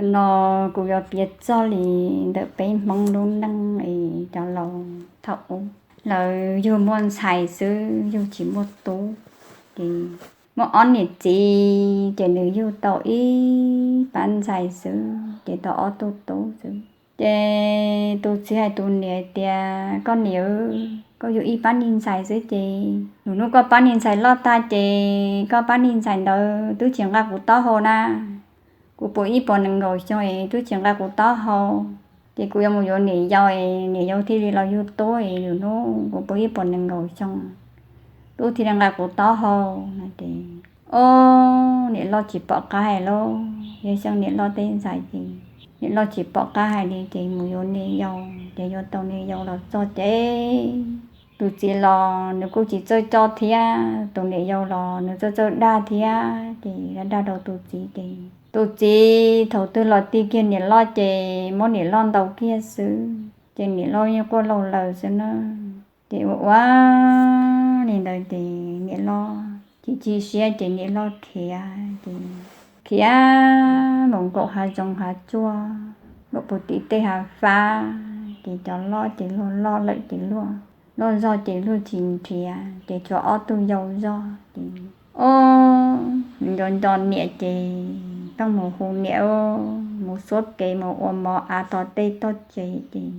No kuv yuav piav txog li ntawm peb Hmoob lub neej es cov laus thaum ub, lawv yug muaj ntxhais xwb, yug tsis muaj tub. Ces muaj ob niam txiv, ces nws yug tau ib pab ntxhais xwb, ces tau ob tug tub xwb. Ces tus txiv hais tus niam tias, Koj niam, koj yug ib pab niag ntxhais xwb ces lwm hnub koj pab niag ntxhais loj tag ces koj pab niag ntxhais ntawd twb tsis nqa kuv taub hau na. Kuv puv ib puas nees nkaum xyoo es twb tsis nqa kuv taub hau. Ces kuv yuav mus yuav niam yau es niam yau thiaj li los yug tub es lwm hnub kuv puv ib puas nees nkaum xyoo, tub thiaj li nqa kuv taub hau no ces, o, niam loj tsis pom qab hais lauj. Yog xyoo niam loj tej ntxhais ces niam loj tsis pom qab hais li ces mus yuav niam yau, ces yuav tau niam yau los txog ces tus txiv los nws kuj tsis txawj coj thiab, tus niam yau los nws txawj txawj dag thiab ces dag dag rau tus txiv ces tus txiv thaum twg los tig kiag niam loj ces muab niam loj ntaus kiag xwb, ces niam loj yeej quaj laug laws xwb na. Ces ua ua li ntawd ces niam loj chim chim siab ces niam loj khiav ces khiav mus nkaum hav zoov hav tsuag, nkaum puv tim tej hav fab, ces cov loj ces luag loj lawm ces luag, luag zog ces luag tsis nrhiav ces tshuav ob tug yau zog ces, o, nco nco niam ces pheej mus hu niam, mus xuab kev mus ua mov av tom tej toj tsev ces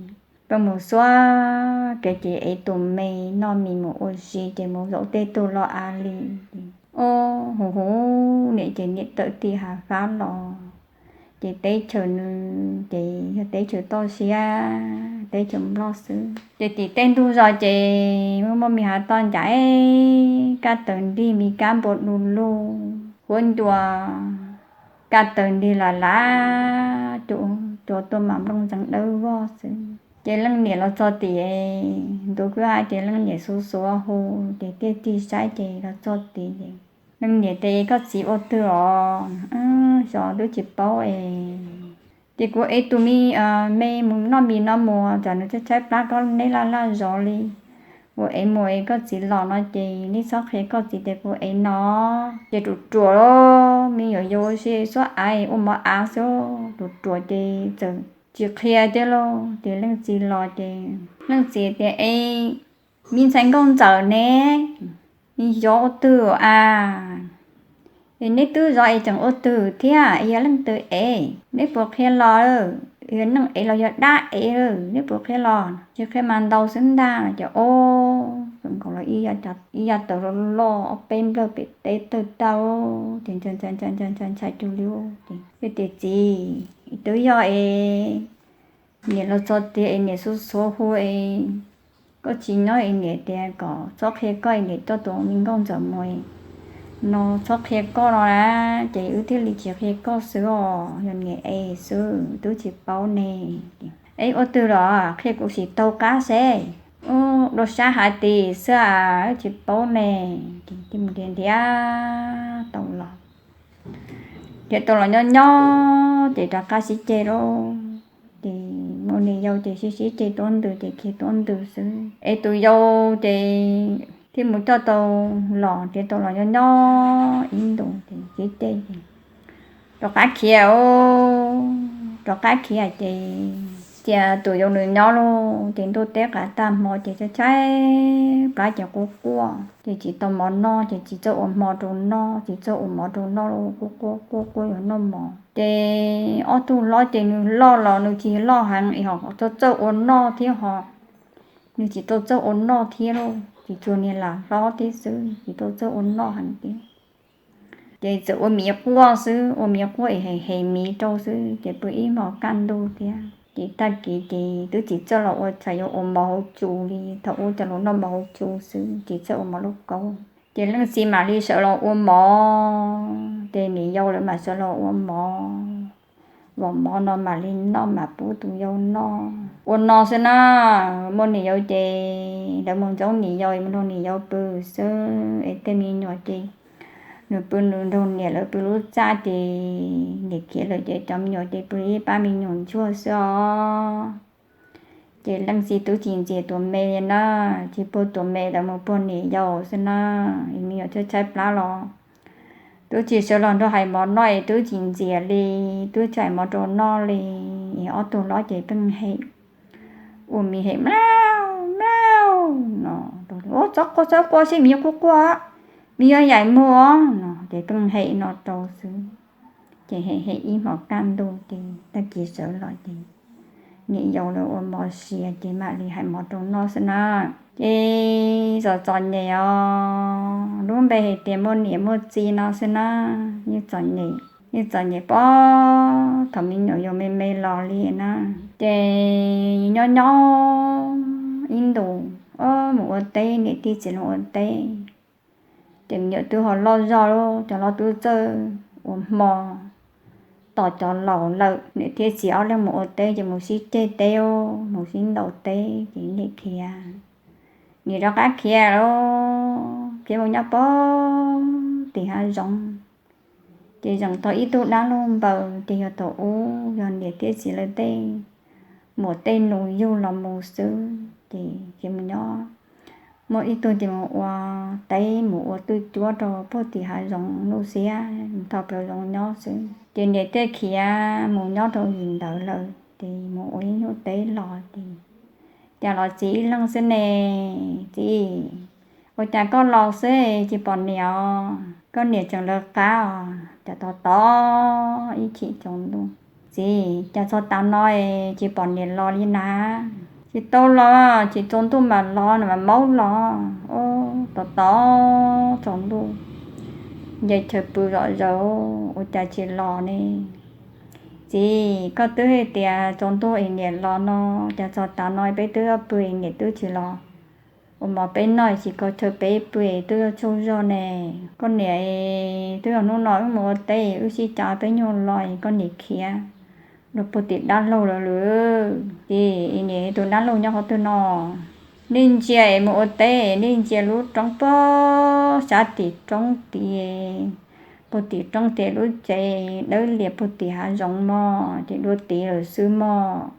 pheej mus xuab kev ces ev tus me noj mis mus ua si ces mus zaum tej tug loj av li ces, o, hu hu niam ces niam tawm tim hav fab los. Ces teb chaws nws ces yog teb chaws toj siab, teb chaws Nplog xwb. Ces tim tej ntug zos ces muaj muaj me hav toj ncas, kaj taws nrig me kab npua du lug huab ncua, kaj taws nrig lam lav, cua tuaj mas nplooj ntxeev dawb vog xwb. Ces leej niam los txog tim ntu kwj ha ces leej niam xuav xuav hu, ces thiaj tig saib ces los txog tid ces leej niam tias, Koj txiv ua twg os? Xyov twb tsis paub es. Ces kuv ev tus me, me mus noj mis no mus, tsam nws tshaib tshaib plab koj neb laj laj zov li. Kuv ev mus es koj txiv los no ces neb txhob qhia koj txiv tias kuv ev no. Ces ruam ruam, me nyuam yaus ua si xuab av ua mov av xwb, ruam ruam ces txawm tsis qhia thiab lauj. Ces leej txiv los ces leej txiv tias, Es me ntxhais nkauj ntxawm ne, neb xyov ua twg a? Es neb twb zov es tseem ua twg thiab? Yog leej twg ev, neb puas qhia los? Yog neeg ev los yog dab ev, neb puas qhia los? Tsis qhia mas ntaus xwb ntag. Ces o, txawm nkaus los ib yav taws loj loj ob peb nplawg pem teb tawg tag, ces ntshai ntshai cuag li. Ces tias, Txiv, twb yog es niam los txog tiag es niam xuav xuav hu es koj tsis nyob es niam tias kom txhob qhia koj es niam coj tus me nkauj ntxawm mus no txhob qhia koj no na, ces wb thiaj li tsis qhia koj xwb os, yog niam ev xwb twb tsis paub ne. Es ua twg los qhia kuv sim taug qab seb. Ub, dua sab hav tid xwb, tsis paub ne. Ces mus nrhiav nrhiav tau los, nrhiav tau los nyob nyob ces rov qab sib ceg lauj. Ces mus niam yau ces sib sib ceg tuab ntws ces khiav tuab ntws xwb. Es tus yau ces thiaj mus coj tau los, nrhiav tau los nyob nyob ib ntus ces sib ceg ces rov qab khiav, rov qab khiav ces cia tus yau nws nyob lauj. Ces ntuj teb qas tag hmo ces tshaib tshaib plab ces quaj quaj, ces tsis tau mov noj ces tsis txawj ua hmo rau noj, tsis txawj ua mov rau noj lauj, quaj quaj quaj quaj yuav noj mov. Ces ob tug hlob ces nws loj los nws tsis loj heev es ho txawj txawj ua noj thiab ho, nws tsis tau txawj ua noj thiab lauj, tsis tsuas niag lam hlob thiab xwb, tsis tau txawj ua noj heev thiab. Ces txawm ua miv quaj xwb, ua miv quaj es hem hem miv rau xwb, ces pw ib hmos kaj ntug thiab. Ces tag kis ces twb tsis txawj los ua, txawm yuav ua mov hauv tsu li, thaum ub cov laus noj mov hauv tsu xwb, tsis txawj ua mov lauj kaub. Ces leej txiv mam li sawv los ua mov, ces niam yau lawv mam sawv los ua mov, vom mov no mam li noj mam pub tus yau noj. Ua no xwb na, muaj niam yau ces lawv mus ntxoov niam yau es mus nrog niam yau pw xwb, es tej me nyuam ces nws pw nws nrog niam lawv pw lub txaj ces niam khiav lawm ces cov me nyuam ces pw ib pab me nyuam ntsuag xwb os. Ces leej txiv twb tsis ntxias tus me li na, tsis puag tus me, lawv mus puag niam yau xwb na, me nyuam tshaib tshaib plab los Twb tsis sawv los nrog hais mov noj es twb tsis ntxias li, twb tsis hais mov rau noj li. Es ob tug hlob ces pheej hem, ua mis hem mlauj mlauj no. Ua txhob quaj, txhob quaj, seb mis yuav quaj quaj, mis yuav yaim muag no. Ces pheej hem no rau xwb. Ces hem hem ib hmos kaj ntug ces tag kis sawv los ces niam yau lawv ua mov siav ces mam li hais mov rau noj xwb na. Ces txom txom nyem os, lub npe hais tias muaj niam muaj txiv no xwb na. Yeej txom nyem, yeej txom nyem pom thaum me nyuam yaus me me los li na. Ces nyob nyob ib ntus, mus ua teb, niam thiab txiv los ua teb. Ces me nyuam twb ho loj zog lawm, cov hlob twb txawj ua hmo tos cov laus lawm. Niam thiab txiv ob leeg mus ua teb ces mus sib ceg teb, mus sib ntaus teb ces niam khiav. Niam rov qab khiav lawm, khiav mus nyob pem tim hav zoov. Ces zeem tau ib tug dab laug npaws, ces yog thaum ub yog niam thiab txiv lawv tej muam tej nus yug los mus xwb. Ces khiav mus nyob muaj ib tug ces mus ua teb, mus ua twj cuab rau pem tim hav zoov lub siab, mus thauj plaws zoov nyob xwb. Ces niam thiaj khiav mus nyob rau yim ntawd lawm, ces mus ua ib hnub teb los ces, cas los txiv ib leeg xwb ne. Txiv, ua cas koj los xwb tsis pom niam os? Koj niam tseem lawv qab os. Cas tos tos ib chim tsaus ntuj, txiv, cas txog tav no tsis pom niam los li na? Tsis tau los, tsis tsaus ntuj mam los, mam maub los. Tos tos tsaus ntuj, nce chaw pw zom zaws, ua cas tsis los ne? Txiv, koj twb hais tias tsaus ntuj es niam los no, cas txog tav no peb twb pw es niam twb tsis los ua mov peb noj, tsis kho chaw peb pw es twb yuav tsaug zog ne. Koj niam twb yog hnub no wb mus ua teb, wb sib cav peb nyuag los es koj niam khiav los puag tim dab laug lawm lawm. Ces niam tus dab laug nyob qhov twg no? Nej ntsia es mus ua teb, nej ntsia lub roob puag sab tim roob tid, puag tim roob tid lub tsev dawb lias puag tim hav zoov mog, ces dua tid lawm xwb mog.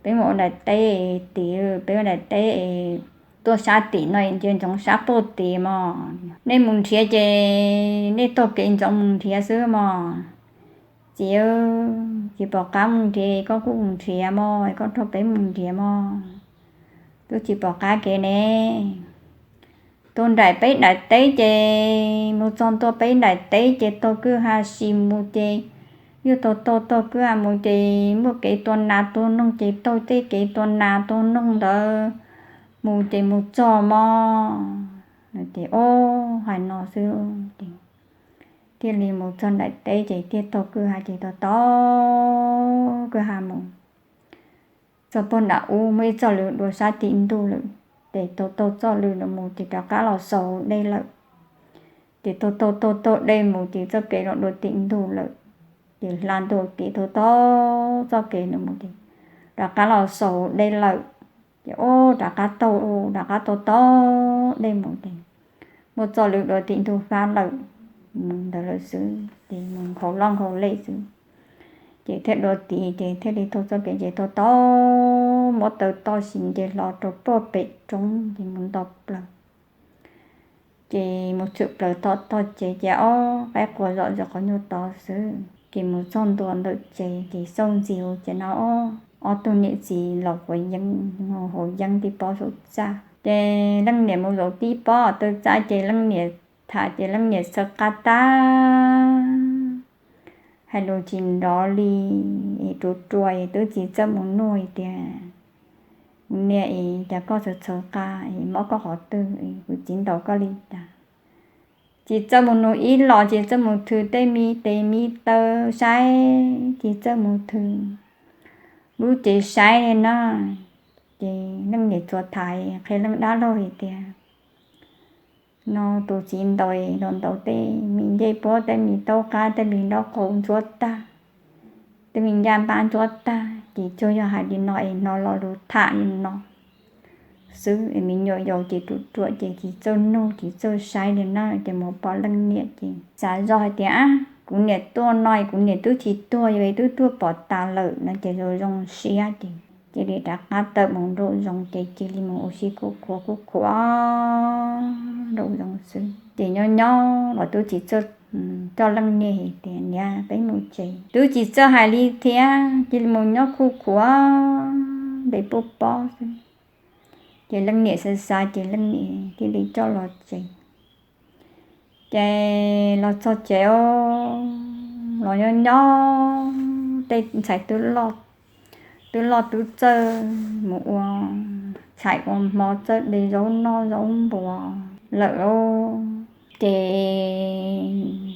Peb mus ua daim teb tid, peb ua daim teb es tuaj sab tim no ntsia ntsoov sab puag tid mog. Nej mus nrhiav ces nej taug kev ntsoov mus nrhiav xwb mog. Txiv, tsis pom qab mus nrhiav, koj kuj mus nrhiav mog, koj nrog peb mus nrhiav mog. Twb tsis pom qab kev ne. Taug nraim peb daim teb ces mus txog ntua peb daim teb ces taug kwj ha si mus ces, yog taug taug taug kwj ha mus ces muaj kev tua nas tua noog ces taug tej kev tua nas tua noog ntawd mus ces mus txog mog. Ces ob hais no xwb ces thiaj li mus txog daim teb ces thiaj taug kwj ha ces taug taug kwj ha mus txog puag nram ub muaj ib txoj lw dua sab tim ntug lawm. Ces taug taug txoj lw no mus ces rov qab los xaus dej lawm. Ces taug taug taug taug dej mus ces txoj kev los dua tim ntug lawm. Ces hla ntua kev taug taug txoj kev no mus ces rov qab los xaus dej lawm. Ces ob rov qab taug, rov qab taug taug dej mus ces muaj txoj lw dua tim ntug fab lawm, mus ntawd lawm xwb ces mus nkaus loj nkaus lej xwb. Ces thiaj dua tid ces thiaj li taug txoj kev ces taug taug muab taw toj sis nce hlo rau puag pem roob ces mus nto plaws. Ces mus tshwm plaws tom tog tsev ces ob qaib qua zom zaws qhov nyuag tod xwb. Ces mus txog ntua ntawm tsev ces xauj ntxiv hauv tsev no ob, ob tug niam txiv los quav yeeb, haus yeeb tib pob saum txaj. Ces leej niam mus zaum tib pob taw txaj ces leej niam tham ces leej niam txhawv qab tag, hais lus tsis nrov li, es ruam ruam es twb tsis txawj mus nug tias, kuv niam es cas koj txhawv txhawv qab es mob koj qhov twg es kuv txiv ntaus koj li cas? Tsis txawj mus nug ib los, tsis txawj mus thw tej me tes me taw saib, tsis txawj mus thw lub tsev saib li na. Ces leej niam txuas tham qhia leej dab laug hais tias, no tus txiv ntaus, ntaus tej me ncej puab, tej me taub qab, tej me nraub qaum ntxuav tag, tej me ncaj npab ntxuav tag, ces tsuas yog hais li no es hnov lo lus tham li no xwb es me nyuam yaus ces ruam ruam ces tsis txawj nug tsis txawj saib li na. Ces mus pom leej niam ces xav zoj hais tias, kuv niam tuaj no es kuv niam twb tsis tuag, yog twb tuag pom tas lawm no ces zoo zoo siab ces cia li rov qab tawm mus nraum zoov ces cia li mus ua si kuj khuav kuj khuav nraum zoov xwb. Ces nyob nyob los twb tsis txawj coj leej niam tias, Niam, peb mus tsev. Twb tsis txawj hais li thiab, cia li mus nyob khuj khuav npe pub pob xwb. Ces leej niam xav xav ces leej niam thiaj li coj los tsev. Ces los txog tsev os, los nyob nyob tej ntxhais twb loj, twb loj twb txawj mus ua tshais ua hmo, txawj de zaub noj zaub npua lawm lauj. Ces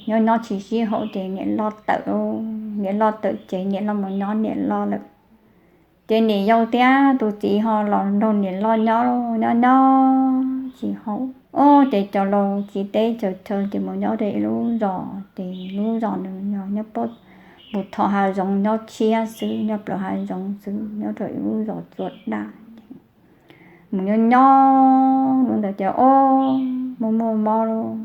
nyob nyob tsis sib haum ces niam loj tawm, niam loj tawm ces niam loj mus nyob niam loj lawm. Ces niam yau thiab tus txiv ho los nrog niam loj nyob, nyob nyob tsis haum os, ces cov laus tsis teb tsis chaw ces mus nyob rau ib lub zos, ces lub zos nws yog nyob pem, mus thov hav zoov nyob tshiab xwb, nyob plaws hav zoov xwb, nyob rau ib lub zos txua daj. Mus nyob nyob hnub ntawd ces ob muaj muaj mob lauj,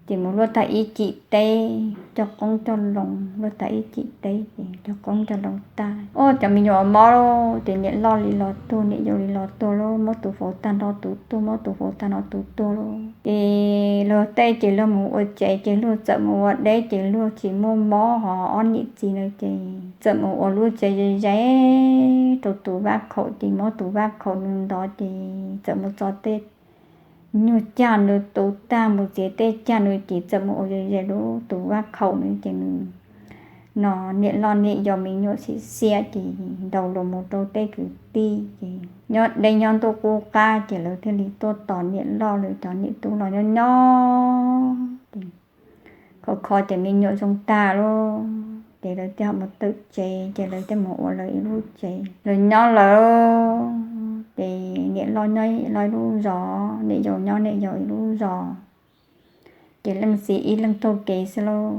ces mus luaj tag ib cim teb, cog qoob cog loo luaj tag ib cim teb ces cog qoob cog loo tag, ob cov me nyuam mob lauj, ces niam loj li los tuag, niam yau li los tuag lauj, muab tus faus tag nrho tus tuag, muab tus faus tag nrho tus tuag lauj. Ces luag tej ces luag mus ua tsev, ces luag txawm mus ua deb, ces luag tsis muaj mob, ho ob niam txiv na ces txawm mus ua lub tsev ze ze rau tus vaj khaum, ces muab tus vaj khaum nws ntov, ces txawm mus txo tej nyuag cag nws tu tag, mus txiav tej cag nws, ces txawm mus ua ze ze rau tus vaj khaum nws, ces nws no niam loj niam yau me nyuam xiam xiam ces ntaus los mus rau tej kwv tij, ces nyob deb nyob ntuj qub qab ces lawv thiaj li tuaj tos niam loj lawv cov niam tub los nyob nyob ces khov kho ces me nyuam zoo tag lauj, ces lawv thiaj ho mus tawm tsev, ces lawv thiaj mus ua lawv ib lub tsev, lawv nyob lawv, ces niam loj nyob loj ib lub zos, niam yau nyob niam yau ib lub zos. Ces leej txiv ib leeg taug kev xwb lauj,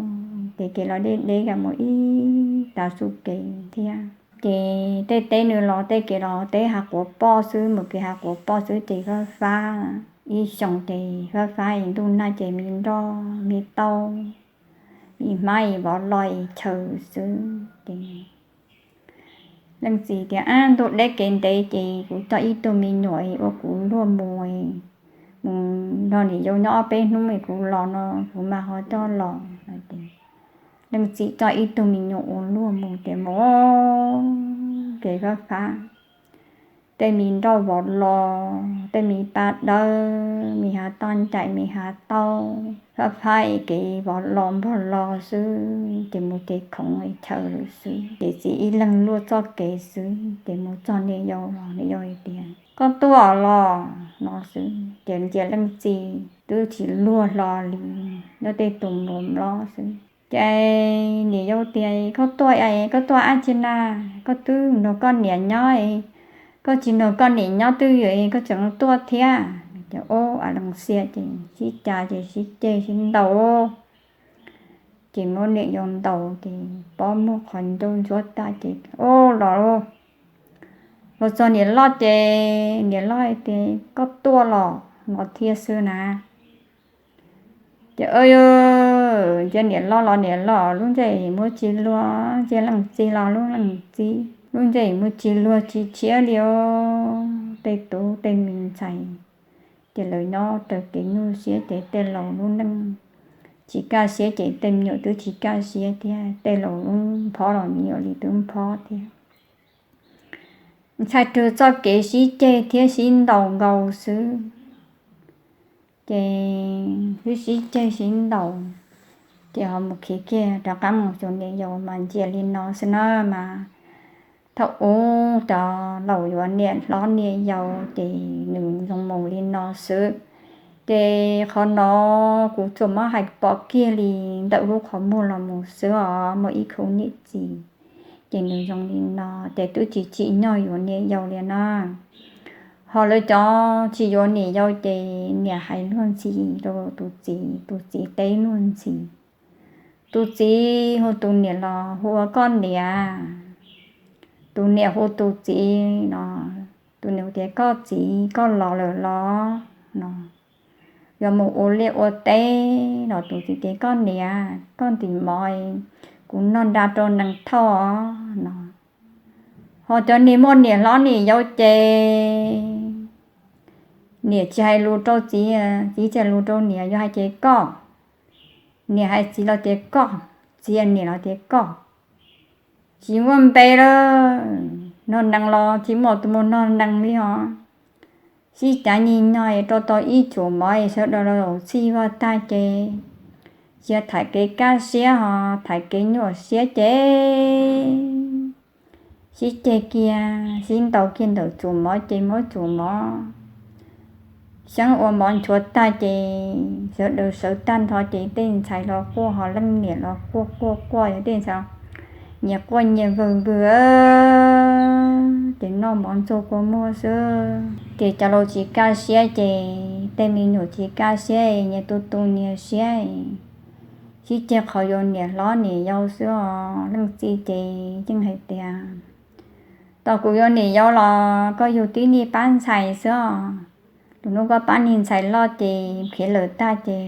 ces kev los deb deb kam mus ib tav su kev thiab. Ces tej teb nws los tej kev los teb hav quav poj xwb, mus kev hav quav poj xwb ces fab fab, ib xyoos ces fab fab es ntuj nag ces me nroj me tauj, me hmab es vov los es chaw xwb ces leej txiv tias, Ab, ntuj deb kev ntev ces kuv coj ib tug me nyuam ua kuv luag mus, mus nrog niam yau nyob ob peb hnub es kuv los no kuv mam ho coj los. Leej txiv coj ib tug me nyuam ua luag mus ces mus kev fab fab, tej me nroj vov los, tej me paj dawb, me hav toj ncaim, me hav tauj, fab fab es kev vov los npog los xwb ces mus ces khoov chaw lawm xwb. Ces txiv ib leeg luaj txoj kev xwb ces mus txog niam yau los niam yau hais tias, Koj tuaj los? No xwb ces ntsia leej txiv twb tsis luag hlo li, nyob tej tus npluas nplob xwb. Ces niam yau tias, Koj tuaj, koj tuaj dab tsi na? Koj twb nrog koj niam nyob, koj tsis nrog koj niam nyob twb yuav, koj tseem tuaj thiab. Ces ob leeg xiam ces sib cav ces sib ceg sib ntaus, ces muab niam yau ntaus ces pob muag qhov ncauj ntsuab tag ces ob los, los txog niam loj ces niam loj hais tias, Koj tuaj los? No thiab xwb na. Ces ntsia niam loj los niam loj, lub ntsej muag tsis luag, ntsia leej txiv los lub leej txiv, lub ntsej muag tsis luag tsis tshiab li os. Tej tub tej mi ntxhais ces lawv nyob raws kev nyuaj siab ces tej laus lub neej tsis kaj siab ces tej me nyuam twb tsis kaj siab thiab, tej laus lub nphob los me nyuam li twb nphob thiab. Ntshai rau txoj kev sib ceg thiab sib ntaus nkaus xwb. Ces sib sib ceg sib ntaus, ces ho mus khiav kiag rov qab mus xyuas niam yau mas ntsia li no xwb na mas. Thaum ub cov laus yuav niam hlob niam yau ces nws zoo mus li no xwb. Ces qhov no kuv tsuas muab hais pom kiag li ntawm lub qhov muag los mus xwb os, muaj ib khub niam txiv ces nws zoo li no ces twb tsis tsim nyog yuav niam yau li na. Ho lawv cov tsis yuav niam yau ces niam hais luag ntxhi rau tus txiv, tus txiv teb luag ntxhi. Tus txiv hu tus niam los hu ua koj niam, tus niam hu tus txiv no, tus niam hu tias koj txiv koj los lawm los no, yuav mus ua liaj ua teb los tus txiv tias koj niam koj ntim mov, kuv noj nra rau nees thauj no. Ho cov niag muaj niam hlob niam yau ces niam tsis hais lus rau txiv, txiv tsis hais lus rau niam, yuav hais ces koj Niam hais txiv los tias koj, txiv niam los tias koj, tsis muaj npe lawm, noj nees los tsis muaj tus mus noj nees li os. Sib cav nyig nyog rau tau ib tsum mov es sawv daws los txhij vaj tag ces cia thaiv kev kaj siab ho thaiv kev nyuaj siab ces sib ceg kiag sib ntaus kiag ntawm tsum mov ces muab tsum mov xyeeb ua mov nchuav tag ces sawv daws sawv tag nrho ces tej ntxhais los quaj ho leej niam los quaj quaj quaj, yog tej ntxhais nyias quaj nyias vwg vwg ces noj mov ntxuag kua muag xwb ces cov laus tsis kaj siab ces tej me nyuam tsis kaj siab, nyias tu tu nyias siab, sib ceg qhov yuav niam hlob niam yau xwb os. Leej txiv ces yeej hais tias, tos kuv yuav niam yau los koj yug tib niag pab ntxhais xwb os. Lwm hnub koj pab niag ntxhais loj ces khiav lawm tag ces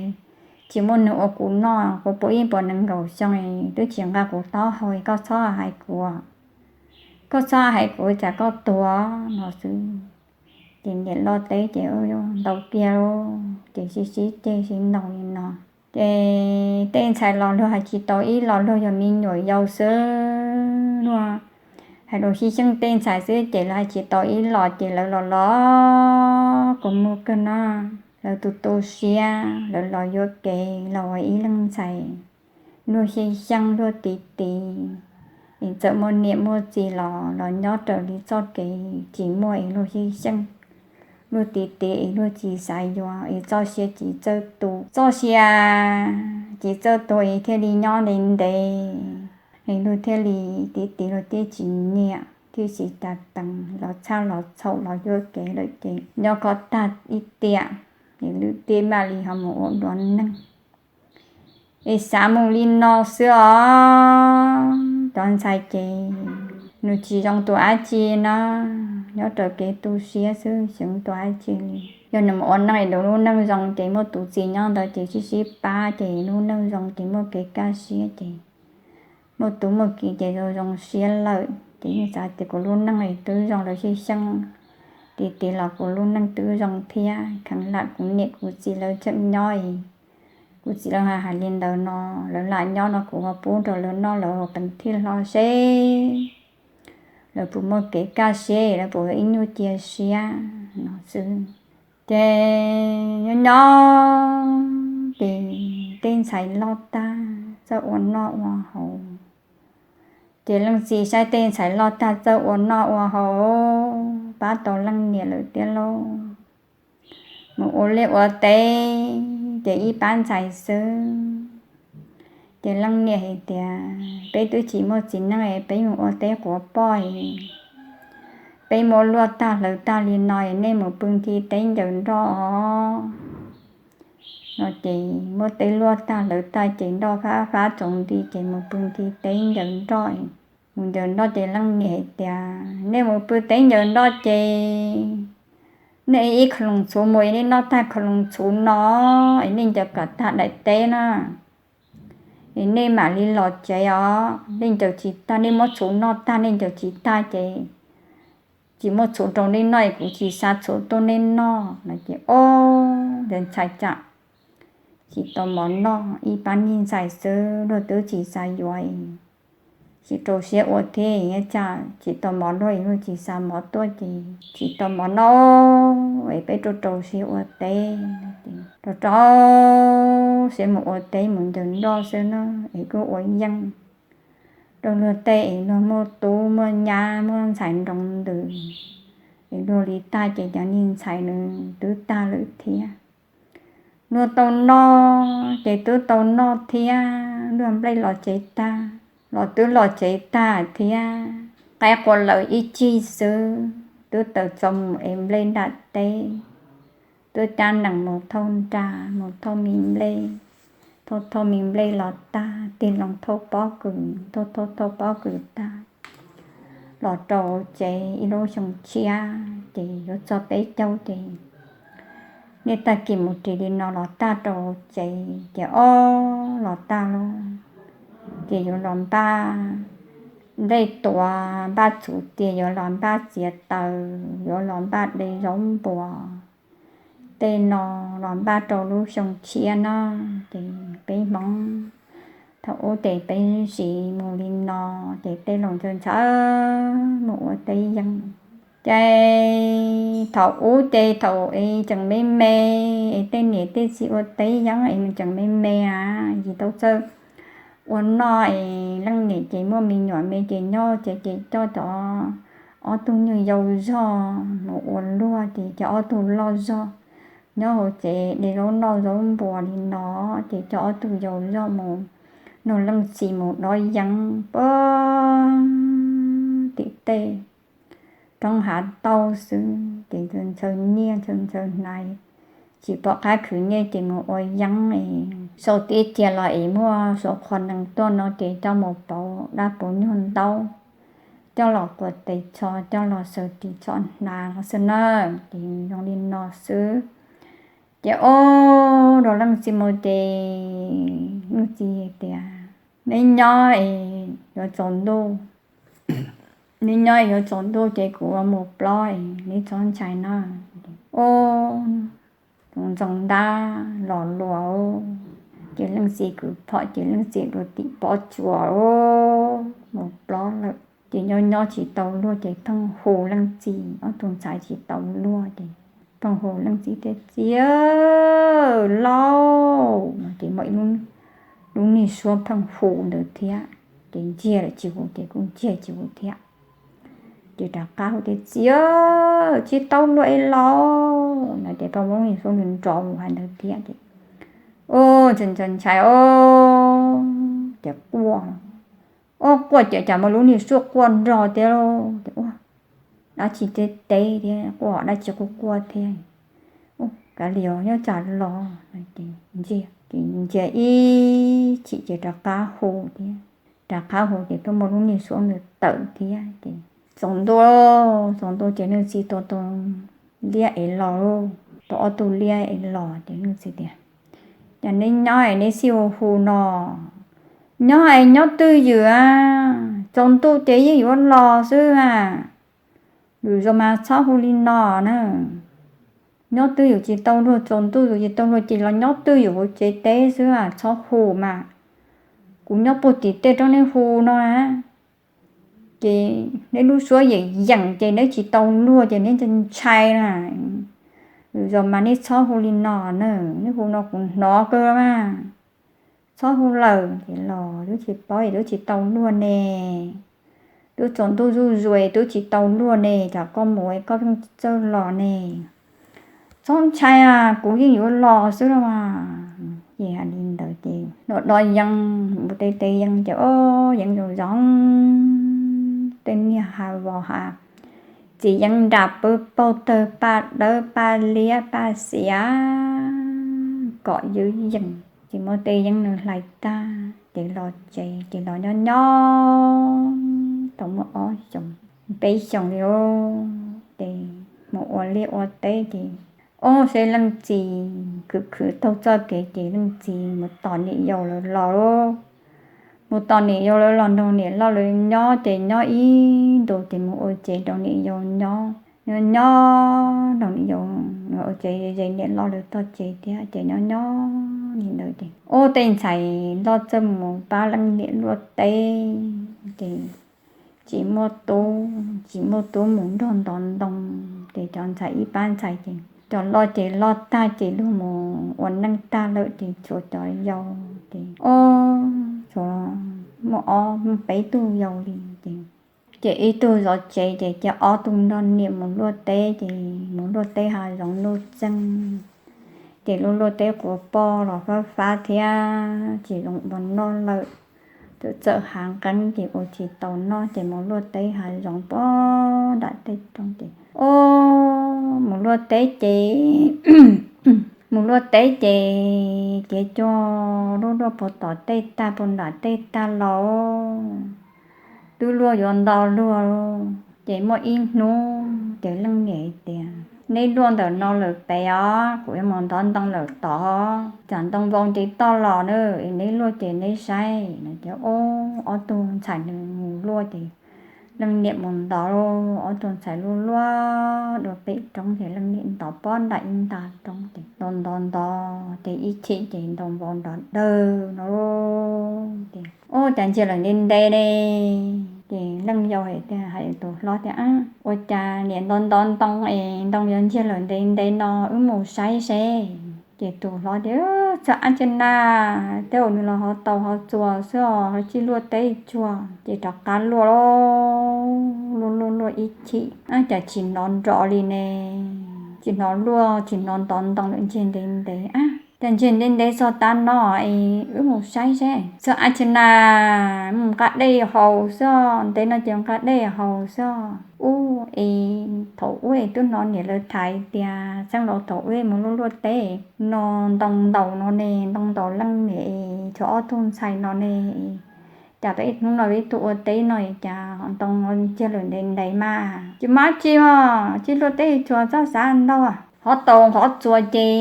tsis muaj neeg ua kuv noj, kuv puv ib puas nees nkaum xyoo twb tsis nqa kuv taub hau, koj txhob hais kuv, koj txhob hais kuv tsam koj tuag no xwb. Ces niam loj teb ces ntau kiag lawm ces sib sib ceg sib ntaus li no. Ces tej ntxhais los luag hais tsis tau ib los, luag yog me nyuam yaus xwb, luag hais lus xib xyeej tej ntxhais xwb ces lawv hais tsis tau ib los ces lawv los los kua muag kawg no. Lawv tu tu siab, lawv los yuav kev los ua ib leej ntxhais, luag xib xyeej luag tiv tiv, es txawm muaj niam muaj txiv los los nyob raws li txoj kev tsis muaj es luag xib xyeej luag tiv tiv es luag tsis xav yuav es txoj sia tsis txawj tu, txoj sia tsis txawj tu es thiaj li nyob ntev ntev, es luag thiaj li tiv tiv luag thiaj tsis nyiam thiaj tsis tas teev los txhaj los txhaum los yuav kev lawm ces nyob koj tag ib tiam es lwm tiam mam li ho mus ua dua neeg. Es xav mus li no xwb os. Cov ntxhais ces nws tsis zoo tus dab tsi na, nyob raws kev tu siab xwb, xyeev tus dab tsi li. Yog nws mus ua neej es lub neej zoo ces muaj tus txiv nyob ntawd ces sib sib pab ces lub neej zoo ces muaj kev kaj siab ces muaj tub muaj ki ces zoo zoo siab lawm ces yeej xav tias kuv lub neej es twb zoo lawv xib xyeej tiv tiv los kuv lub neej twb zoo thiab, kheev lam kuv niam kuv txiv lawv tseem nyob es kuv txiv lawv hais hais li ntawd no, lawv lam nyob no kuv ho pub rau lawv noj lawv peev thiaj hlo seb lawv puas muaj kev kaj siab, lawv puas ib nyuag cia siab no xwb. Ces nyob nyob ces tej ntxhais loj tag txawj ua noj ua haus, ces leej txiv saib tej ntxhais loj tag txawj ua noj ua haus, pab tau leej niam lawm thiab lauj. Mus ua liaj ua teb ces ib pab ntxhais xwb. Ces leej niam hais tias, peb twb tsis muaj txiv neej es peb mus ua teb quav poj es peb muab luaj tag hlawv tag li no es nej mus pw nthi teb ncaws nroj os. No ces muab teb luaj tag hlawv tag ces nroj fab fab tsaus nti ces mus pw nthi teb ncaws nroj. Mus ncaws nroj ces leej niam hais tias, nej mus pw teb ncaws nroj ces nej ib khloos txhuv mus es nej noj tag khloos txhuv no es nej ncaws kom tag daim teb na, es nej mam li los tsev os. Nej ncaws tsis tag, nej muab txhuv noj tag nej ncaws tsis tag ces tsis muaj txhuv rau nej noj es kuv tsis xa txhuv tuaj nej noj no ces ob ntxhais tsam tsis tau mov noj, ib pab niag ntxhais xwb luag twb tsis xav yuav, tsis rau siab ua thiab, tsam tsis tau mov noj es luag tsis xa mov tuaj ces tsis tau mov noj es peb rau rau siab ua teb. Rau rau siab mus ua teb mus ncaws nroj xwb na, es kuj ua yeej rau luag tej es luag muaj tub muaj nyab muaj ntxhais nroo ntws es luag li tag ces cov niag ntxhais nws twb tag lawm thiab. Luag tau noj ces twb tau noj thiab, luag nplej los tsev tag los twb los tsev tag thiab. Qaib qua lawm ib tsig xwb twb tawm txo mus ev nplej nram teb, twb cab nees mus thauj nra mus thauj me nplej, thauj thauj me nplej los tag tig loo thauj pob kws, thauj thauj thauj pob kws tag los rau tsev ib lub xyoo tshiab ces yuav txog peb caug ces niaj tag kis mus ris li no los tag rau tsev ces ob los tag lauj, ces yuav los npaj nplej tuav, npaj txhuv tias, yuav los npaj txiav taws, yuav los npaj de zaub npua, tej no los npaj rau lub xyoo tshiab no. Ces peb Hmoob thaum ub ces peb siv mus li no, ces tej laus ntshaw ntshaw mus ua teb yeeb. Ces thaum ub ces thaum es tseem me me, es tej niam tej txiv ua teb yeeb es nws tseem me me a, tsis tau txawj ua noj es leej niam ces muaj me nyuam me ces nyob ces, ces coj cov ob tug nyuag yau zog mus ua luag, ces cov ob tug loj zog nyob hauv tsev de zaub noj zaub npua li no, ces coj ob tug yau zog mus nrog leej txiv mus dob yeeb puag tim tej roob hav tauj xwb, ces ntshaw nyiaj ntshaw ntshaw hnav, tsis pom qab khwv nyiaj ces mus ua yeeb es sau tib tiag los es muaj suav qhua nees tuaj no ces coj mus pauv dab pauv nyuag ntaub, coj los quas tes tsho, coj los xaws ris tsho hnav no xwb na. Ces zoo li no xwb. Ces ob rau leej txiv mus ces leej txiv tias, neb nyob es yuav tsaus ntuj, neb nyob es yuav tsaus ntuj ces kuv mus plob es neb txhob ntshai na. Ub, tus ntxoov ntab los luag, ces leej txiv kwv phom ces leej txiv dua tim pob tsuas mus plob lawm. Ces nyob nyob tsis tau luag ces pheej hu leej txiv, ob tug ntxhais tsis tau luag ces pheej hu leej txiv tias, txiv laus, ces muaj ib lub niag suab pheej hu ntawd thiab. Ces ntsiag lawm tsis hu ces kuj ntsiag tsis hu thiab. Ces rov qab hu tias, txiv, tsis tau luag es laus no ces pheej muaj lub niag suab nrov mus hais ntawd thiab ces, ub, ntshai ntshai os, ces quaj, ub, quaj ces cas muaj lub niag suab quaj nrog thiab lauj. Ces ua dab tsi teb teb thiab, quaj dab tsi quaj quaj thiab. Ub, kav liam, nyob tsam los no ces ntsiag, ces ntsiag ib chim ces rov qab hu thiab. Rov qab hu ces pheej muaj lub niag suab ntawd tawm thiab ces, tsaus ntuj, tsaus ntuj ces leej txiv tua tus liab es los lauj, tua ob tug liab es los ces leej txiv tias, cas neb nyob es neb xij hu hu no, nyob es nyob twj ywm a, tsaus ntuj ces yeej yuav los xwb a. Lwm zaus mas txhob hu li no na. Nyob twj ywm tsis tau luag, tsaus ntuj yus tsis tau luag ces los nyob twj ywm hauv tsev teb xwb a, txhob hu mas. Kuv nyob puag tim tej roob neb hu no na, ces neb lub suab yeem yeem ces neb tsis tau luag ces neb ntshai ntshai na. Lwm zaus mas neb txhob hu li no na, neb hu no kuv hnov kawg mas. Txhob hu lawm ces los twb tsis paub es twb tsis tau luag ne. Twb tsaus ntuj zuj zus twb tsis tau luag ne, tsam koj mus es koj pheej txawj los ne. Txhob ntshai a, kuv yeej yuav los xwb los mas. Ces hais li ntawd ces los dob yeeb, mus teb teb yeeb ces ob yeeb zoo zoo, tej niag hav vos hav txiv yeeb nram pw pauj tawg paj dawb paj liab paj xiav kom ywj yeem. Ces muab tej yeeb no hlais tag ces los tsev ces los nyob nyob tau muaj ob xyoos peb xyoos li os, ces mus ua liaj ua teb ces ob seb leej txiv khwv khwv taug txoj kev ces leej txiv mus tos niam yau lawv los lauj. Mus tos niam yau lawv los nrog niam loj lawv nyob ces nyob ib ntus ces mus ua tsev rau niam yau nyob. Nyob nyob nrog niam yau ua tsev ze niam loj lawv txoj tsev thiab ces nyob nyob li ntawd ces ob tej ntxhais loj txawj mus pab leej niam luaj teb ces tsis muaj tub, tsis muaj tub mus nrog ntov ntoo ces cov ntxhais ib pab ntxhais ces cov loj ces loj tag ces luag mus ua neej tag lawm ces tshuav cov yau ces ob, tshuav muaj ob muaj peb tug yau li ces, ces ib tug zov tsev ces cia ob tug nrog niam mus luaj teb ces mus luaj teb hav zoov luaj txeeg ces luaj luaj teb quav poj los fab fab thiab tsis zoo ua noj lawm. Txawm txawm hav nqeeb ces ua tsis tau noj ces mus luaj teb hav zoov puag nram tej roob ces ob, mus luaj teb ces mus luaj teb ces kev cua luaj luaj puag tom tej tag puag nram tej tag los twb luaj yuav nto luag ces muaj ib hnub ces leej niam hais tias neb luaj ntawm no lawm pem os, kuv yuav mus ntov ntoo lawm tod, tsam ntoo vau nce toj los na, es neb luaj ces neb saib no ces ob, ob tug ntxhais nws mus luaj ces Leej niam mus ntov, ob tug ntxhais luaj luaj dua pem roob ces leej niam ntov pob nram ib nta roob ces ntov ntov ntov ces ib chim ces ntoo vau nrov dawg no ces, ua cas ntsiag lawm ntev ntev ne. Ces leej yau hais tias, hais tus hlob tias, ua cas niam ntov ntov ntoo es ntoo yuav ntsiag lawm ntev ntev no, wb mus saib seb. Ces tus hlob tias, txog ab tsi na, tej zaum nws los hov taus hov txuas xwb os, ho tsis luaj teb tsuag. Ces rov qab luaj luaj luaj luaj ib chim, cas tsis hnov nrov li ne, tsis hnov luaj tsis hnov ntov ntoo lawm, ntsiag ntev ntev. Cas ntsiag ntev ntev txog tav no es wb mus saib seb. Txog ab tsi na, mus nqa dej haus xwb, ntev no ces nqa dej haus xwb. Ub, es thaum ub es twb hnov niam lawv tham tias txheej laus thaum ub mus luaj luaj teb no, ntoo ntaus no ne, ntoo ntaus leej niam es tshuav ob tug ntxhais no ne, cas peb hnub no peb tuaj ua teb no cas ntoo ntsiag lawm ntev ntev mas. Tsis muaj dab tsi os, tsis luaj teb tsuag, txhob xav ntau. Hov taus hov txuas ces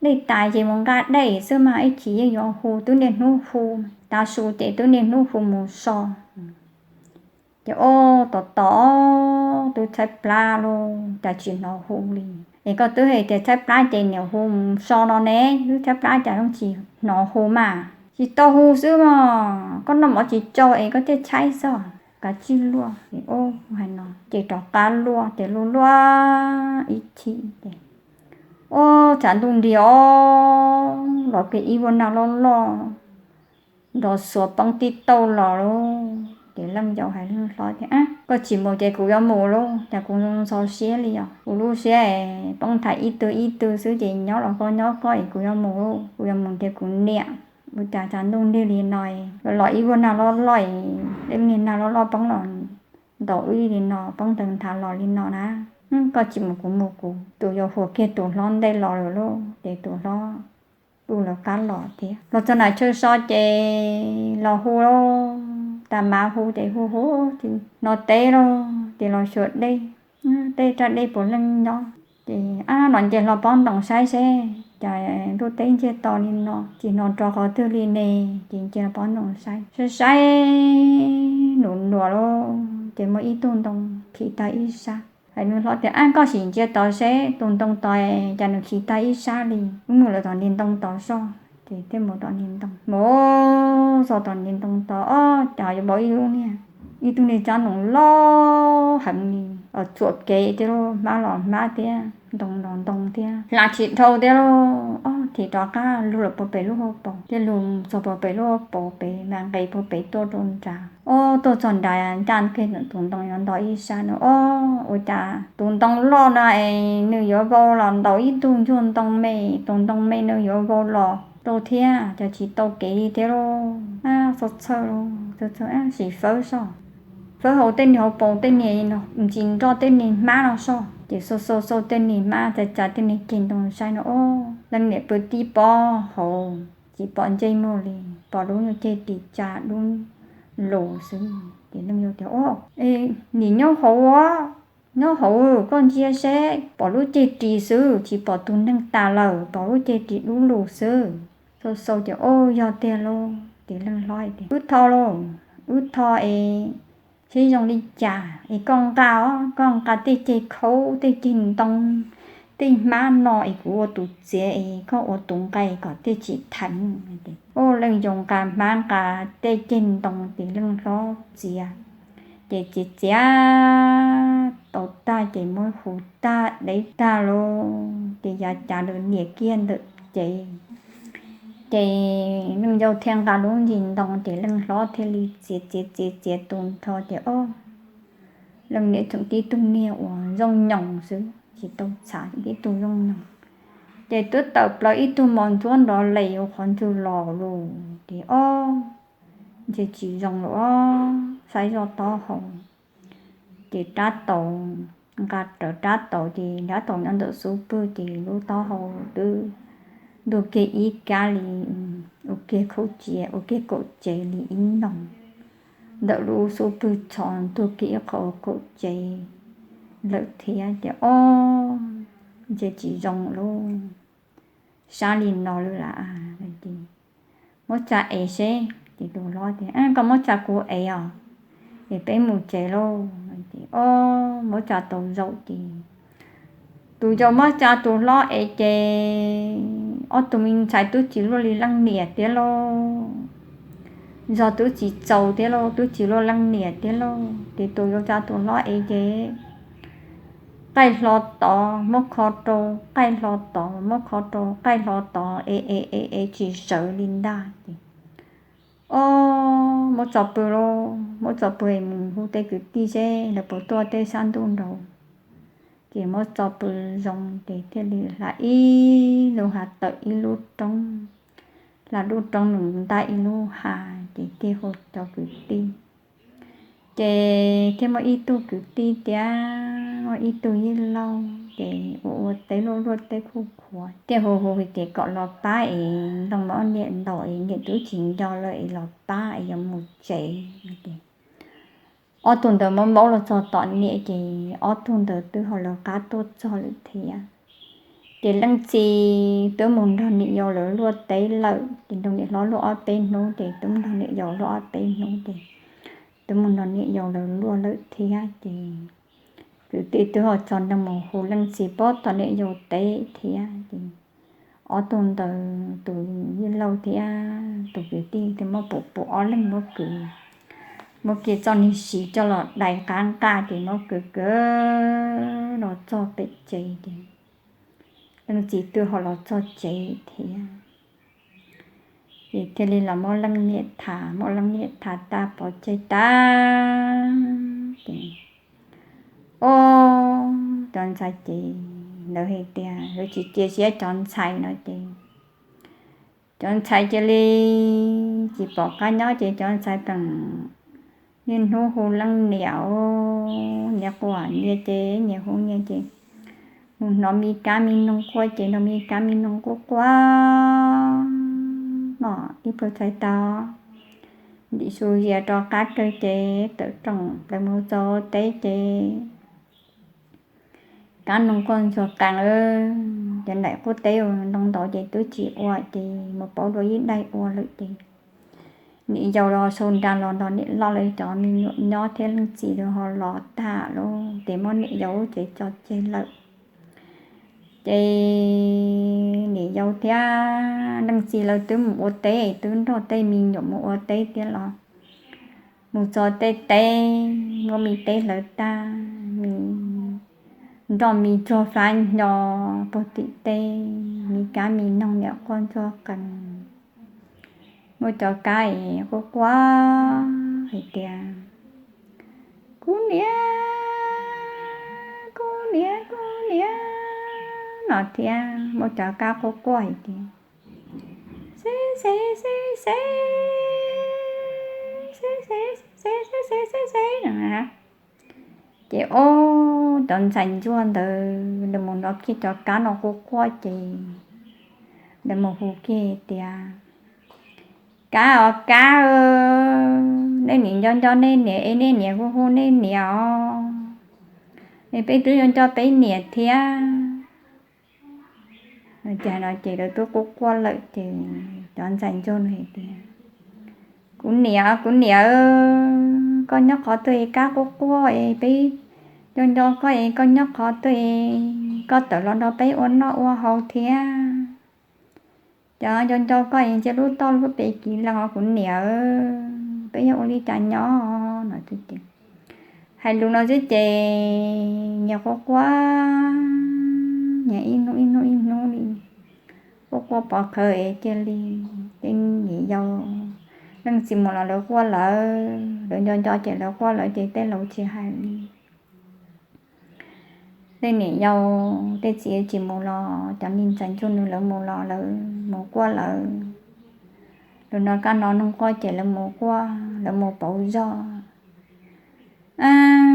dej tas ces mus nqa dej xwb mas, ib chim yeej yuav hu, twb niaj hnub hu, tav su ces twb niaj hnub hu mus so. Ces ua tom tom twb tshaib plab lauj, cas tsis hnov hu li. Es koj twb hais tias tshaib plab ces niam hu mus so no ne, twb tshaib plab cas yeej tsis hnov hu mas. Tsis tau hu xwb mas, koj noj mov tsis tsau es koj thiaj tshaib xwb, kav tsij luaj. Ces ua hais no ces rov qab luaj ces luaj luaj ib chim ces, ua, tshav ntuj nrig os, los kiag ib vuag nag loj loj nrov xuav poob tib tauj los lauj. Ces leej yau hais leej hlob tias, koj tsis mus ces kuv yuav mus lauj, cas kuv ntxhov siab li os, kuv lub siab poob tham ib tug ib tug xwb ces nyob los koj nyob koj es kuv yuav mus lauj, kuv yuav mus tias kuv niam, ua cas tshav ntuj nrig li no, los ib vuag nag loj loj, ib niag nag loj loj poob los ntaus wb li no, poob ntawd nthav los li no na. Koj tsis mus kuv mus, kuv tus yau huas kiag tus hlob ntej los lawm lauj. Ces tus hlob kuj lawv qab los thiab, los txog nram chaw so ces los hu lauj, tas mav hu ces hu hu tsis hnov teb lauj, ces los xyuas dej, tej raj dej puav leej nyob. Ces ab, los nce hlo pob ntoos saib seb cas ntuj teb ntsiag to li no, tsis hnov rov qhov twg li ne. Ces nce hlo pob ntoos saib saib saib, nus nua lauj, ces muaj ib tug ntoo khi tag ib sab. Hais nws hlob tias, ab, koj sim ntsia tod seb tus ntoo tod cas nws khi tag ib sab li, wb mus lawm tom niag ntoo tod soj. Ces thiaj mus tom niag ntoo, mus txog tom niag ntoo tod, ob, cas yuav pom ib lub niag, ib tug niag tsab ntoo loj heev li, txuam kev thiab lauj, hmab los hmab thiab, ntoo los ntoo thiab, hla tsis dhau thiab lauj. Ob, thim rov qab lug lawm puag pem lub hauv paus, thiaj lug txog puag pem lub hauv paus pem, mas nqes puag pem tuaj rau nrad. Ob, tuaj txog nrad ncaj kiag tus ntoo yuav nto ib sab no, ob, ua cas tus ntoo loj no es nws yuav vau los ntaus ib tug ntsuag ntoo me, tus ntoo me nws yuav vau los rau thiab, cas tsis tau kev li thiab lauj. Ab, txhawj txhawj lauj, txhawj txhawj, sim fawb soj, fawb hauv tej niag hauv paus tej niag ntsis nroj tej niag hmab no soj. Ces xauj xauj xauj tej niag hmab, tsa tsa tej niag ceg ntoo saib no, ob, leej niam pw tib pob hauv, tsis pom ntsej muag li, pom lub nyuag ceg ris tsa dub lus xwb. Ces leej yau tias, ob, nim nyob hauv, nyob hauv, koj ntsia seb, pom lub ceg ris xwb, tsis pom tus neeg tas lawm, pom lub ceg ris dub lus xwb. Xauj xauj ces, ob, yog tiag lauj. Ces leej hlob hais tias, wb tho lauj, wb tho es seb zoo li cas es koj nqa os, koj nqa tej ceg khaub, tej ceg ntoo, tej hmab no es kuv ua tus txiav es koj ua tus nqa kom thiaj tsim theev. Ob, leej yau nqa hmab nqa tej ceg ntoo ces leej hlob txiav. Ces txiav txiav tau tag ces muab hu tag deb tag lauj, ces yav cav lawm niam kiag ntawm cev. Ces leej yau thiaj nqa lub ntsis ntoo ces leej hlob thiaj li txiav txiav txiav txiav tus nrho ces, ob, leej niam tseem tib tug niag uas zoo nyoos xwb, tsis tau txhav, tib tug zoo nyoos. Ces twb tawm plaws ib tug mos ntsuab nrov les ua qhov ntswg los lawm ces, ob, ntshe tsis zoo lawm os, saib zoj taub hau. Ces rab taus, nqa rawv rab taus ces rab taus nyob ntawm xub pwg ces lub taub hau twb ntuag kiag ib kab li, ua kiag khaub tsev, ua kiag kaum tsev li ib noo. Ntawm lub xub pwg txhos ntuag kiag ib qho kaum tsev lawm thiab ces, ob, ntshe tsis zoo lauj, sab li no lawm lauj. Muab tsa ev seb. Ces tus hlob tias, koj muab tsa kuv ev os. es peb mus tsev lauj. Ces o, muab tsa tau zaum ces tus yau muab tsa tus hlob ev ces ob tug me ntxhais twb tsis luaj li leej niam thiab lauj, zog twb tsis txaus thiab lauj, twb tsis luaj leej niam thiab lauj. Ces tus yau tsa tus hlob ev ces qaij hlo tod muab kho rau, qaij hlo tod muab kho rau, qaij hlo tod ev ev ev ev tsis sawv li ntag ces o, muab tso pw lauj, muab tso pw es mus hu tej kwv tij seb lawv puas tuaj tej sab ntuj nraud. Ces muab tso pw zoo ces thiaj li hla ib lub hav tawm ib lub roob, hla lub roob nws ntaj ib lub hav ces thiaj hu cov kwv tij. Ces thiaj muaj ib tug kwv tij thiab muaj ib tug yij laug ces ua ua teb luaj luaj teb khuj khuav thiaj hu hu hais tias kom los pab es nplooj mov niam ntaus es niam twb tsis nco lawm es los pab es yuav mus tsev. Ob tug ntawd muab npaub los txog tom niam ces ob tug ntawd twb ho lawv qab tuaj txog lawm thiab. Ces leej txiv twb mus nrog niam yau lawv luaj teb lawm ces nrog niam hlob luaj ob peb hnub ces twb mus nrog niam yau luaj ob peb hnub ces twb mus nrog niam yau lawv luaj lawm thiab ces kwv tij twb ho tso neeg mus hu leej txiv pab tom niam yau teb thiab ces ob tug ntawd tus yij laug thiab tus kwv tij thiaj muab pum pum ob leeg muab kwv, muab kiag txoj niag siv coj los dai qab nqaj ces muab kwv kwv los txog pem tsev ces leej txiv twb ho los txog tsev thiab. Ces thiaj li los muab leej niam tham, muab leej niam tham tag pov tseg tag ces o, cov ntxhais ces lawv hais tias lawv tsis cia siab cov ntxhais no ces cov ntxhais cia li tsis pom qab nyob ces cov ntxhais pheej niaj hnub hu leej niam, niam quaj niam ces niam hu niam ces mus hnov me kab me noog quaj ces hnov me kab me noog quaj quaj no ib pliag txhais tau ntim su zias rov qab kawg ces tawm rooj plaws mus txog teb ces kab noog quaj ntsuag qees, ces nraim qub teb ntoo ntau ces twb tsis ua ces mus pauv dua ib daim ua lawm ces niam yau los sau nra los nrog niam loj lawv cov me nyuam nyob thiab leej txiv lawv ho los tag lawm ces muab niam yau lub tsev tso tseg lawm. Ces niam yau thiab leej txiv lawv twb mus ua teb, twb nrog tej me nyuam mus ua teb thiab los mus txog tej teb muab me teb hlawv tag, me nroj me tsuag fab nyo puag tim teb, me kab me noog niam quaj ntsuag qees. Muaj cov kab es quaj quaj hais tias, kuv niam, kuv niam, kuv niam no thiab muaj cov kab quaj quaj hais tias, xeb xeb xeb xeb, xeb xeb xeb xeb xeb xeb xeb xeb no. Ces ob cov ntxhais ntsuag ntawd lawv mus hnov kiag cov kab no quaj quaj ces lawv mus hu kiag tias, kab os kab, nej niam nco nco nej niam es nej niam hu hu nej niam os, es peb twb nco nco peb niam thiab. Ces no ces lawv twb quaj quaj lawm ces cov ntxhais ntsuag no hais tias, kuv niam, kuv niam, koj nyob qhov twg es kab quaj quaj es peb nco nco koj es koj nyob qhov twg es koj tawm los nrog peb ua noj ua haus thiab. Cov nco nco koj es ntsia lub toj lub pes kiv lees os kuv niam, peb yuav ua li cas nyob no. Hais lus no xwb ces nyias quaj quaj, nyias ib hnub ib hnub ib hnub li, quaj quaj pov qhawv es cia li tej niam yau leej txiv mus los lawv quaj lawv, lawv nco nco ces lawv quaj lawv ces tej laus tsis hais li. Tej niam yau tej txiv tsis mus los cov me ntxhais ntsuag nws lawv mus los lawv mus quaj lawv. Lawv hnov kab hnov noog quaj ces lawv mus quaj, lawv mus pauv zog.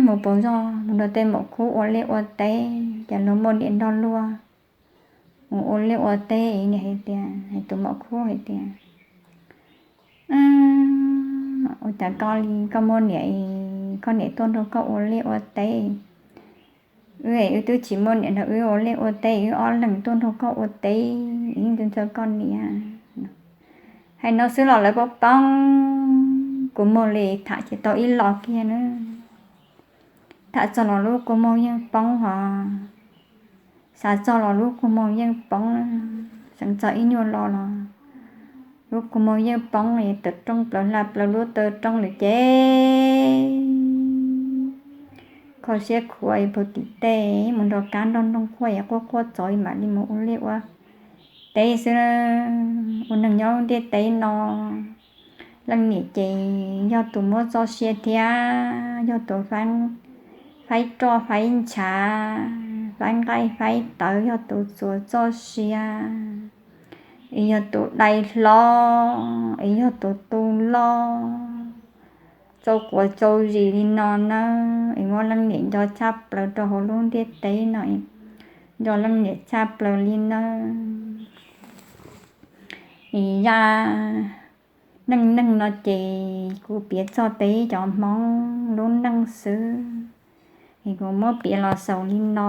Mus pauv zog mus nrog tej maum khub ua liaj ua teb, ces luag muaj niam nrog luag mus ua liaj ua teb. Niam hais tias, hais tus maum khub hais tias, ua cas koj li koj muaj niam es koj niam tuaj nrog koj ua liaj ua teb, wb es wb twb tsis muaj niam nrog wb ua liaj ua teb, wb ob leeg tuaj nrog koj ua teb, wb yeej nco nco koj niam. Hais no xwb los lawv poob poob kua muag li tham tsis tau ib los kiag na. Tham txog los lub kua muag yeej poob hos, xav txog los lub kua muag yeej poob, xav txog ib nyuag los los lub kua muag yeej poob, tawm rooj plaws hla plaws lub taw rooj lawm ces kho siab khuav pw tim tej mus nrog kab nrog noog quaj es quaj quaj txog mam li mus ua liaj ua teb xwb. Ua neeg nyob ntiaj teb no, leej niam ces yog tus muab txoj sia thiab, yog tus faib roj faib ntshav, faib nqaij faib tawv, yog tus txuas txoj sia, es yog tus dai hlob, es yog tus tu loj, tsau quav tsau zis li no nawb, es muab leej niam nco tshaj plaws rau hauv lub ntiaj teb no, nco leej niam tshaj plaws li nawb. Es zaj neej neeg no ces kuv piav txog peb cov Hmoob lub neej xwb, es kuv muab piav los xaus li no.